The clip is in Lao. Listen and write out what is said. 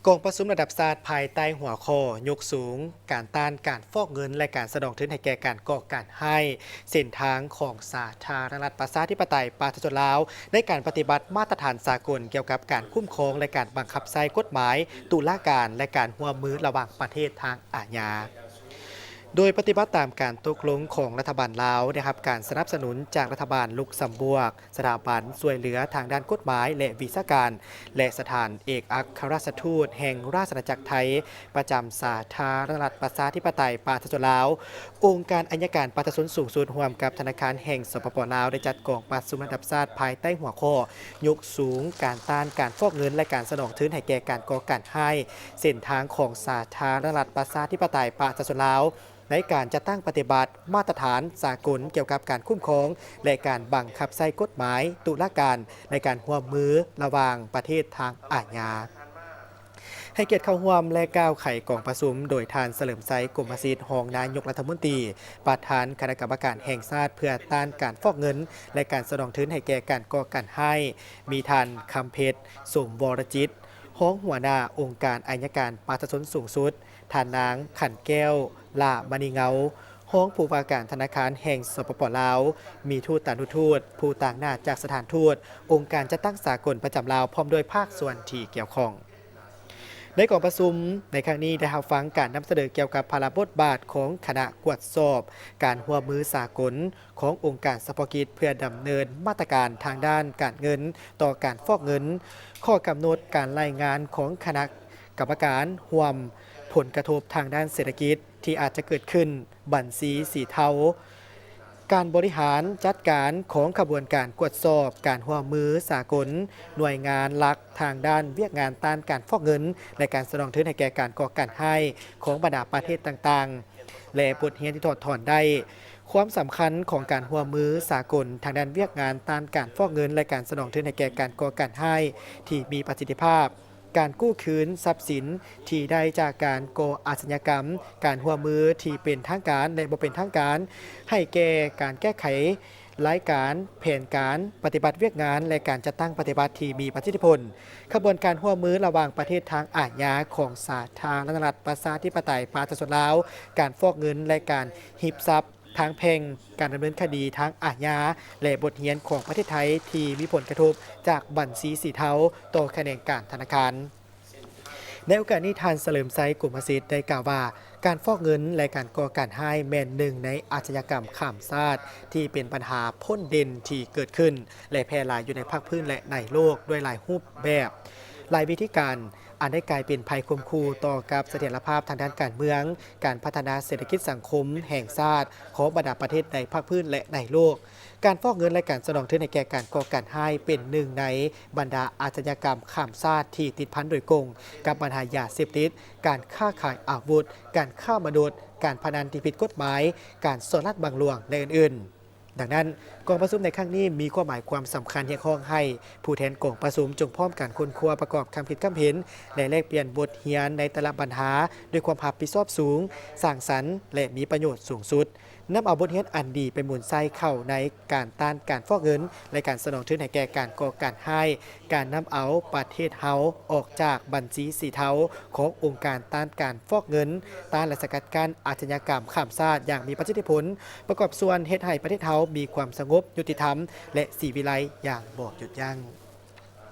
ກອງປະຊຸມລະດັບຊາດພາຍໃຕ້ຫົວຂໍ້ ຍົກສູງການຕ້ານການຟອກເງິນ ແລະ ການສະໜອງທຶນໃຫ້ແກ່ການກໍ່ການຮ້າຍ, ເສັ້ນທາງຂອງສາທາລະນະລັດປະຊາທິປະໄຕປະຊາຊົນລາວ ໃນການປະຕິບັດມາດຕະຖານສາກົນກ່ຽວກັບການຄຸ້ມຄອງ ແລະ ການບັງຄັບໃຊ້ກົດໝາຍຕຸລາການ ແລະ ການຮ່ວມມືລະຫວ່າງປະເທດທາງອາຍາ. ໂດຍປະຕິບັດຕາມການຕົກລົງຂອງລັດຖະບານລາວ, ໄດ້ຮັບການສະໜັບສະໜູນຈາກລັດຖະບານລຸກຊຳບວກ, ສະຖາບັນຊ່ວຍເຫຼືອທາງດ້ານກົດໝາຍ ແລະ ວິຊາການ ແລະ ສະຖານເອກອັກຄະລັດຖະທູດແຫ່ງລາຊະອານາຈັກໄທ ປະຈຳສາທາລະນະລັດປະຊາທິປະໄຕປະຊາຊົນລາວ, ອົງການໄອຍະການປະຊາຊົນສູງສຸດ ຮ່ວມກັບທະນາຄານແຫ່ງ ສປປ ລາວ ໄດ້ຈັດກອງປະຊຸມລະດັບຊາດພາຍໃຕ້ຫົວຂໍ້ ຍົກສູງການຕ້ານການຟອກເງິນ ແລະ ການສະໜອງທຶນໃຫ້ແກ່ການກໍ່ການຮ້າຍ, ເສັ້ນທາງຂອງສາທາລະນະລັດປະຊາທິປະໄຕປະຊາຊົນລາວ ໃນການຈັດຕັ້ງປະຕິບັດມາດຕະຖານສາກົນກ່ຽວກັບການຄຸ້ມຄອງ ແລະ ການບັງຄັບໃຊ້ກົດໝາຍຕຸລາການ ໃນການຮ່ວມມືລະຫວ່າງປະເທດທາງອາຍາ. ໃຫ້ກຽດເຂົ້າຮ່ວມ ແລະ ກ່າວໄຂກອງປະຊຸມ ໂດຍທ່ານ ສະເຫຼີມໄຊ ກົມມະສິດ ຮອງນາຍົກລັດຖະມົນຕີ, ປະທານຄະນະກຳມະການແຫ່ງຊາດເພື່ອຕ້ານການຟອກເງິນ ແລະ ການສະໜອງທຶນໃຫ້ແກ່ການກໍ່ການຮ້າຍ, ມີທ່ານ ຄຳເພັດ ສົມວໍລະຈິດ ຮອງຫົວໜ້າອົງການໄອຍະການປະຊາຊົນສູງສຸດ, ທ່ານນາງ ຂັນແກ້ວ ຫຼ້າມະນີເງົາ ຮອງຜູ້ວ່າການທະນາຄານແຫ່ງ ສປປ ລາວ, ມີທູດຕານຸທູດ, ຜູ້ຕາງໜ້າຈາກສະຖານທູດ, ອົງການຈັດຕັ້ງສາກົນປະຈຳລາວ ພ້ອມດ້ວຍພາກສ່ວນທີ່ກ່ຽວຂ້ອງ. ໃນກອງປະຊຸມໃນຄັ້ງນີ້ ໄດ້ຮັບຟັງການນຳສະເໜີກ່ຽວກັບພາລະບົດບາດຂອງຄະນະກວດສອບການຮ່ວມມືສາກົນ ຂອງອົງການສະເພາະກິດ ເພື່ອດຳເນີນມາດຕະການທາງດ້ານການເງິນຕໍ່ການຟອກເງິນ, ຂໍ້ກຳນົດການລາຍງານຂອງຄະນະກຳມະການຮ່ວມ, ຜົນກະທົບທາງດ້ານເສດຖະກິດທີ່ອາດຈະເກີດຂຶ້ນ, ບັນຊີສີເທົາ, ການບໍລິຫານຈັດການຂອງຂະບວນການກວດສອບການຮ່ວມມືສາກົນ, ໜ່ວຍງານຫຼັກທາງດ້ານວຽກງານຕ້ານການຟອກເງິນ ແລະ ການສະໜອງທຶນໃຫ້ແກ່ການກໍ່ການຮ້າຍຂອງບັນດາປະເທດຕ່າງໆ ແລະ ບົດຮຽນທີ່ຖອດຖອນໄດ້, ຄວາມສຳຄັນຂອງການຮ່ວມມືສາກົນທາງດ້ານວຽກງານຕ້ານການຟອກເງິນ ແລະ ການສະໜອງທຶນໃຫ້ແກ່ການກໍ່ການຮ້າຍທີ່ມີປະສິດທິພາບ, ການກູ້ຄືນຊັບສິນທີ່ໄດ້ຈາກການກໍ່ອາຊະຍາກຳ, ການຮ່ວມມືທີ່ເປັນທາງການ ແລະ ບໍ່ເປັນທາງການ, ໃຫ້ແກ່ການແກ້ໄຂລາຍການ, ແຜນການ, ປະຕິບັດວຽກງານ ແລະ ການຈັດຕັ້ງປະຕິບັດທີ່ມີປະສິດທິຜົນ, ຂະບວນການຮ່ວມມືລະຫວ່າງປະເທດທາງອາຍາຂອງສາທາລະນະລັດປະຊາທິປະໄຕປະຊາຊົນລາວ, ການຟອກເງິນ ແລະ ການຮິບຊັບ ທາງແພ່ງ, ການດຳເນີນຄະດີທາງອາຍາ ແລະ ບົດຮຽນຂອງປະເທດໄທທີ່ມີຜົນກະທົບຈາກບັນຊີສີເທົາຕໍ່ຂະແໜງການທະນາຄານ. ໃນໂອກາດນີ້, ທ່ານ ສະເຫຼີມໄຊ ກົມມະສິດ ໄດ້ກ່າວວ່າ ການຟອກເງິນ ແລະ ການກໍ່ການຮ້າຍ ແມ່ນໜຶ່ງໃນອາຊະຍາກຳຂ້າມຊາດທີ່ເປັນບັນຫາພົ້ນເດັ່ນທີ່ເກີດຂຶ້ນ ແລະ ແຜ່ຫຼາຍຢູ່ໃນພາກພື້ນ ແລະ ໃນໂລກດ້ວຍຫຼາຍຮູບແບບ, ຫຼາຍວິທີການ, ອັນໄດ້ກາຍເປັນໄພຂົ່ມຂູ່ຕໍ່ກັບສະຖຽນລະພາບທາງດ້ານການເມືອງ, ການພັດທະນາເສດຖະກິດສັງຄົມແຫ່ງຊາດຂອງບັນດາປະເທດໃນພາກພື້ນ ແລະ ໃນໂລກ. ການຟອກເງິນ ແລະ ການສະໜອງທຶນໃຫ້ແກ່ການກໍ່ການຮ້າຍ ເປັນໜຶ່ງໃນບັນດາອາຊະຍາກຳຂ້າມຊາດທີ່ຕິດພັນໂດຍກົງກັບບັນຫາຢາເສບຕິດ, ການຄ້າຂາຍອາວຸດ, ການຄ້າມະນຸດ, ການພະນັນທີ່ຜິດກົດໝາຍ, ການສໍ້ລາດບັງຫຼວງ ແລະ ອື່ນໆ. ດັ່ງນັ້ນ, ກອງປະຊຸມໃນຄັ້ງນີ້ມີຄວາມໝາຍຄວາມສຳຄັນຮຽກຮ້ອງໃຫ້ຜູ້ແທນກອງປະຊຸມຈົ່ງພ້ອມກັນຄົ້ນຄວ້າປະກອບຄຳຄິດຄຳເຫັນ ແລະ ແລກປ່ຽນບົດຮຽນໃນແຕ່ລະບັນຫາດ້ວຍຄວາມຮັບຜິດຊອບສູງ, ສ້າງສັນ ແລະ ມີປະໂຫຍດສູງສຸດ, ນຳເອົາບົດຮຽນອັນດີໄປໝູນໃສ່ເຂົ້າໃນການຕ້ານການຟອກເງິນ ແລະ ການສະໜອງທຶນໃຫ້ແກ່ການກໍ່ການຮ້າຍ, ການນຳເອົາປະເທດເຮົາອອກຈາກບັນຊີສີເທົາຂອງອົງການຕ້ານການຟອກເງິນ, ຕ້ານ ແລະ ສະກັດກັ້ນອາຊະຍາກຳຂ້າມຊາດຢ່າງມີປະສິດທິຜົນ, ປະກອບສ່ວນເຮັດໃຫ້ປະເທດເຮົາມີຄວາມສະຫງົບ, ຍຸຕິທຳ ແລະ ສີວິໄລຢ່າງບໍ່ຢຸດຢັ້ງ.